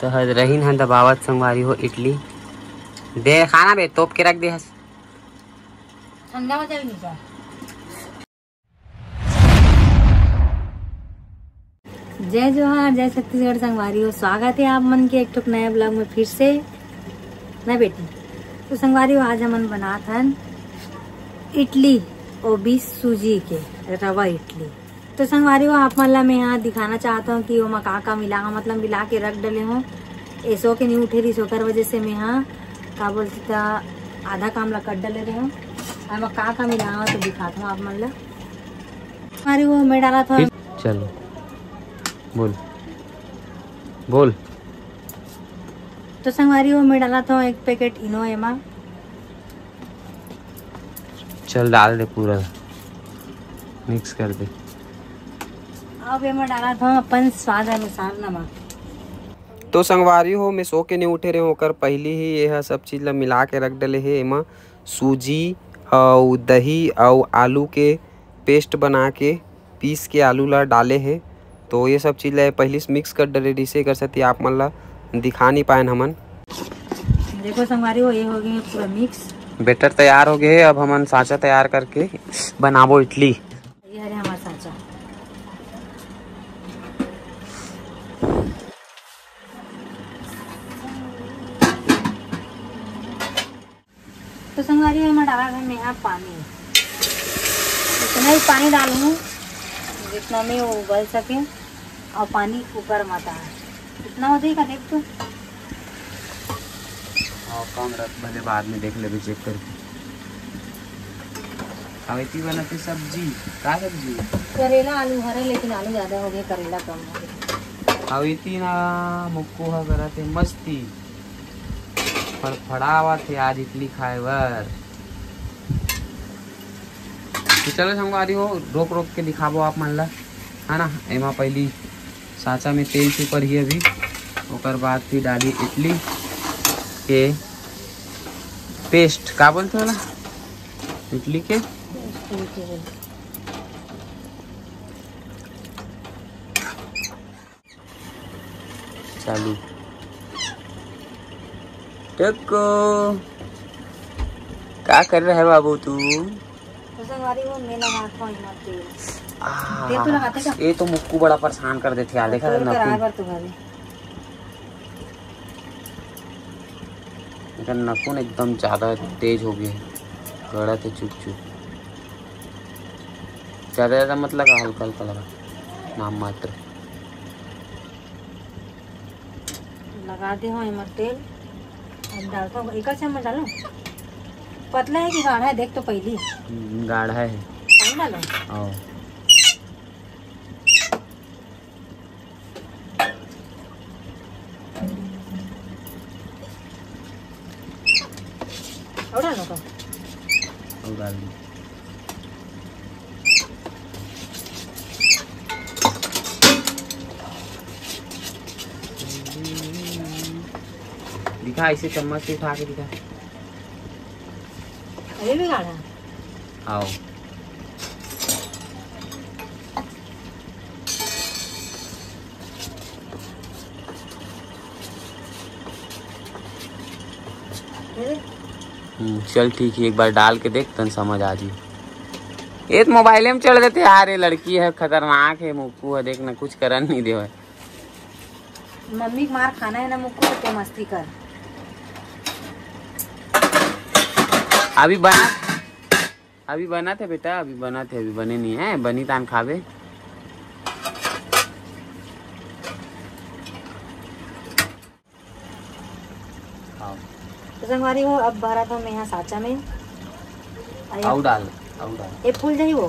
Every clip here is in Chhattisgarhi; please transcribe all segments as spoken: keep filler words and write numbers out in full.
तो हद रहीन ह दबावत संगवारी हो इडली। दे खाना बे, तोप के रख दे हस। ठंडा हो जाएगी क्या? जय जोहार, जय छत्तीसगढ़ संगवारी हो, स्वागत है आप मन के एक ठो नया ब्लॉग में फिर से। ना बेटी, तो संगवारी हो, आज हमन बनात हन इडली, वो भी सूजी के रवा इडली। तो संगवारी हो, आप मन ला मैं यहाँ दिखाना चाहता हूँ कि ओमा का का मिला हूँ, मतलब मिला के रख डले हूँ। एसो के नहीं उठे रही, ओकर वजह से मैं यहाँ का बोलती था, आधा काम ला कर डले रहे हूँ। एमा का का मिला हूँ तो दिखाता हूँ आप मन ला। संगवारी हो, मैं डाला था फिर चलो, बोल, बोल। तो संगवारी हो, मैं डाला था एक पैकेट इनो एमा। चल, डाल दे पूरा, मिक्स कर दे। अब एमा डाला था अपन स्वाद अनुसार नमक। तो संगवारी हो, मैं सो के नहीं उठे रहे हूँ, ओकर पहली ही ये सब चीज़ ला मिला के रख डले हे एमा। सूजी अउ दही अउ आलू के पेस्ट बना के, पीस के आलू ला डाले हे। तो ये सब चीज़ ला पहली से मिक्स कर डरे रहिसे, एकर सेती आप मन ला दिखा नहीं पाएन हमन। देखो संगवारी हो, ये हो गए पूरा मिक्स। बैटर तैयार हो गए हे, अब हमन सांचा तैयार करके बनाबो इडली। ये हरे हमार सांचा। तो संगवारी हो, मैं डाला था मेहा पानी, इतना ही पानी डालूँ जितना में वो उबल सके और पानी ऊपर मत आए, इतना हो जाएगा। देख तो। हाँ, कम रख, भले बाद में देख लेबे चेक करके। अब इतनी बनाते सब्जी, का सब्जी? करेला आलू हरे, लेकिन आलू ज्यादा हो गए, करेला कम हो गए। अब इतनी ना मुक्कू ह करत हे मस्ती। फड़फड़ावत हे आज इडली खाए बर। तो चलो संगवारी हो, रोक रोक के दिखाबो आप मन ला, है ना। एमा पहली सांचा में तेल सुपर ही अभी, ओकर बाद फिर डाली इडली के पेस्ट, का बोलते होला, इडली के चालू। टक्को, का कर रहा है बाबू तू? तो संगवारी हो, मैं लगात हूँ एमा तेल। आ, तेल तो लगाते का? ये तो मुक्कू बड़ा परेशान कर देथे यार, देखा तेल नकुल। कराए बर तो भाभी। एकर नकुन एकदम ज्यादा तेज हो गए, गड़त हे चुप चुप। ज्यादा ज्यादा मत लगा, हल्का हल्का लगा, नाम मात्र। लगा दे हो एमा तेल। अब डालता हूँ, एक चम्मच डालो। पतला है कि गाढ़ा है, देख तो पहली। हम्म, गाढ़ा है। पानी डालो। आओ। और डालो का? और डाल दी। दिखा, इसे चम्मच से उठा के दिखा। अभी भी गाढ़ा है। आओ। हम्म, चल ठीक है, एक बार डाल के देख, तन समझ आ जी। ये तो मोबाइले में चढ़ देते यार, ये लड़की है, खतरनाक है, मुक्कू है, देख ना, कुछ करन नहीं देवे। मम्मी के मार खाना है ना मुक्कू, तो मस्ती कर। अभी बना, अभी बना थे बेटा, अभी बना थे, अभी बने नहीं है, बनी तान खाबे। हाँ। तो संगवारी हो, अब भरा था मैं यहाँ सांचा में। अरे आऊ डाल, आऊ डाल। ये फूल जाई वो।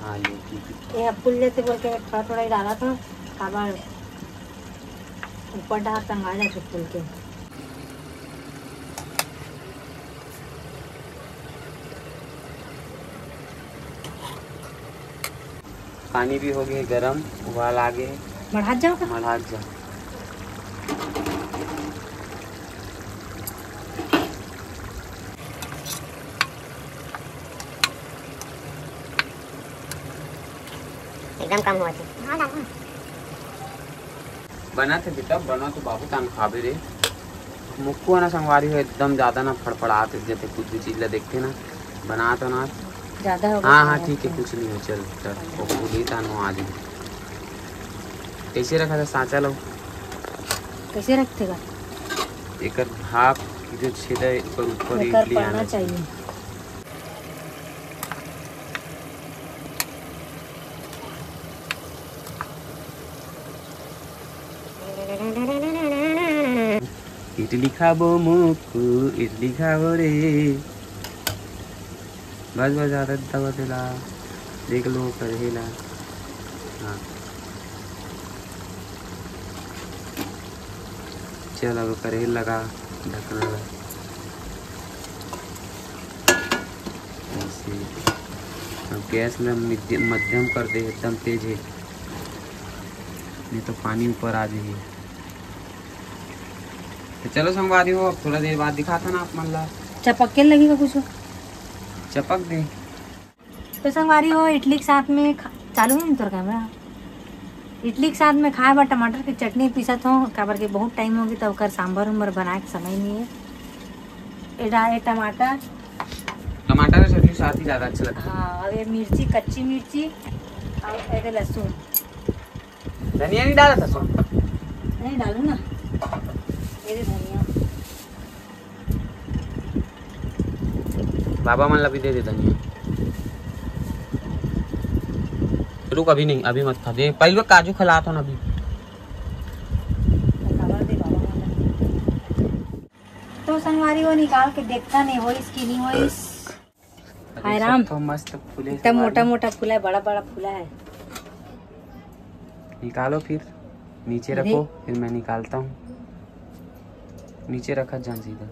हाँ, ये ठीक है। ये अब फूल जैसे बोल के थोड़ा थोड़ा ही डाला था, काबर ऊपर डाल टंगा जाते फूल के। पानी भी हो गए गरम, उबाल आ गए। मढ़ात जाओ का? मढ़ात जा। एकदम कम हुआ थे। हाँ, डाल, हाँ। बना थे बेटा, बना तो बाबू तान खाबे रे। मुक्कू है ना संगवारी हो, एकदम ज्यादा ना फड़फड़ात जैसे कुछ भी चीज ला देखते ना, बना तो ना। ज्यादा हो गया हाँ, हाँ, खाना ठीक है, तो। कुछ नहीं है, चल, चल, वो भूली तान वो आज। कैसे रखा था सांचा लो? कैसे रखते का? एकर भाप जो छेदा है, ऊपर, ऊपर एकर इडली पड़ना आना चाहिए। चाहिए। इडली खाबो मुक्कू, इडली खाबो रे। बस, बस, ज्यादा दबा देला। देख लो, करेला। हाँ। चल, अब करेला लगा ढक्कन ला। ऐसे। अब गैस ला मध्य-, मध्यम कर दे, एकदम तेज है, नहीं तो पानी ऊपर आ जाही। तो चलो संगवारी हो, अब थोड़ा देर बाद दिखाता ना आप मन ला। चपक के लगेगा कुछ? चपक दे। तो संगवारी हो, इडली के साथ में खा-, चालू है ना तोर कैमरा? इडली के साथ में खाए बर टमाटर के चटनी पीसत हो, काबर के बहुत टाइम हो गई, तो ओकर सांभर उम्बर बनाए के समय नहीं है। ए डा-, ए टमाटर। टमाटर के चटनी साथ ही ज्यादा अच्छा लगता है। हाँ, और ये मिर्ची, कच्ची मिर्ची और ये लहसुन। धनिया नहीं डाला था सो? नहीं डालू ना, ये दे धनिया। बाबा मन ला भी दे दे धनिया। रुक, अभी नहीं, अभी मत खा दे, पहले काजू खिला था ना अभी। तो संगवारी वो निकाल के देखता नहीं होइस कि नहीं होइस। अरे, हाय सब राम। तो मस्त फूले एकदम संगवारी। मोटा मोटा फूला है, बड़ा बड़ा फूला है। निकालो फिर, नीचे अरे। रखो, फिर मैं निकालता हूँ। नीचे रखा जान सीधा।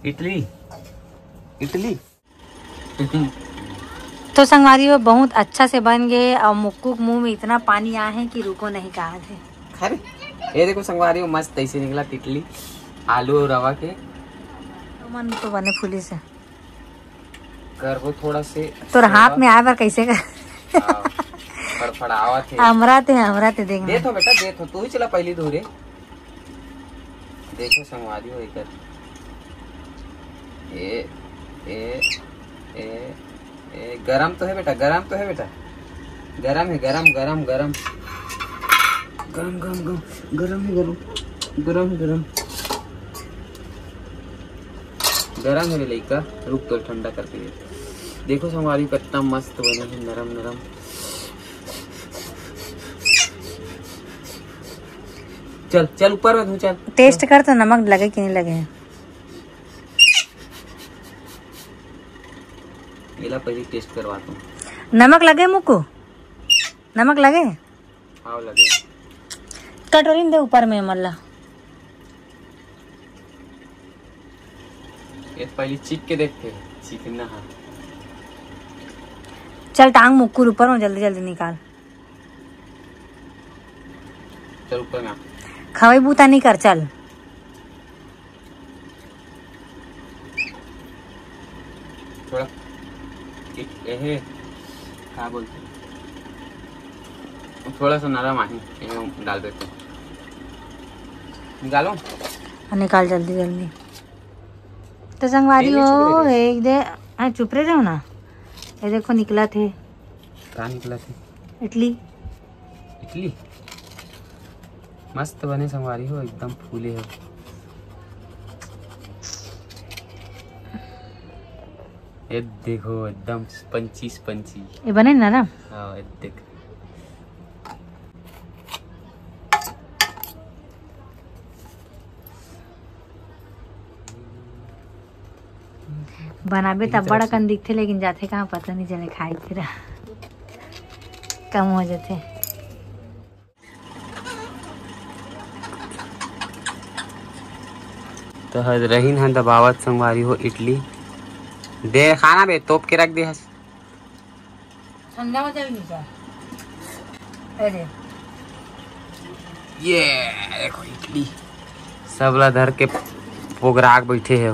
इडली, इडली। तो संगवारी हो, बहुत अच्छा से बन गए और मुक्कू के मुंह में इतना पानी आए है कि रुको नहीं कहा थे। अरे, ये देखो संगवारी हो, मस्त ऐसे निकला तितली, आलू और रवा के। मन तो बने फूली से। करबो थोड़ा से तोर हाथ सेवा। में आए बर कैसे कर? हाँ, फड़फड़ावत है। हमरा ते, हमरा ते देखना। दे तो बेटा, दे तो, तू ही चला पहली धोरे। देखो संगवारी हो एकर। ए, ए, ए, ए, गरम तो है बेटा, गरम तो है बेटा। गरम है, गरम, गरम, गरम। गरम, गरम, गरम, गरम है, गरम। गरम है, गरम। गरम है रे लइका, रुक तो ठंडा करके दे। देखो संगवारी कितना मस्त बने हैं, नरम, नरम। चल, चल ऊपर में तू चल। टेस्ट कर तो नमक लगे कि नहीं लगे। एला पहले टेस्ट करवाता हूँ। नमक लगे मुक्कू? नमक लगे? हाँ, लगे। कटोरी में दे ऊपर में मल्ला। ये पहले चीख के देखते हैं, चीखना है। चल टांग मुक्कू ऊपर हो, जल्दी जल्दी निकाल। चल ऊपर में आ। खवाई बूता नहीं कर, चल। थोड़ा एक, एहे, का बोलते हैं? थोड़ा सा नरम आही, एहे डाल देते हैं। निकालो। हाँ, निकाल जल्दी जल्दी। तो संगवारी हो, एक दे, हाँ, चुप रहे रहो ना। ये देखो निकला थे। का निकला थे? इडली। इडली मस्त बने संगवारी हो, एकदम फूले हो। ये देखो एकदम स्पंची स्पंची। ये बने नरम। हाँ, ये देख। बनाबे त बड़ा कन दिखथे, लेकिन जाथे कहाँ पता नहीं चले, खाई फिर कम हो जाथे। तो हर रहीन हन दबावत संगवारी हो इडली। दे खाना बे, तोप के रख दे हस। ठंडा हो जाए नीचे। अरे। ये देखो इडली। सबला धर के पोगराक बैठे हे।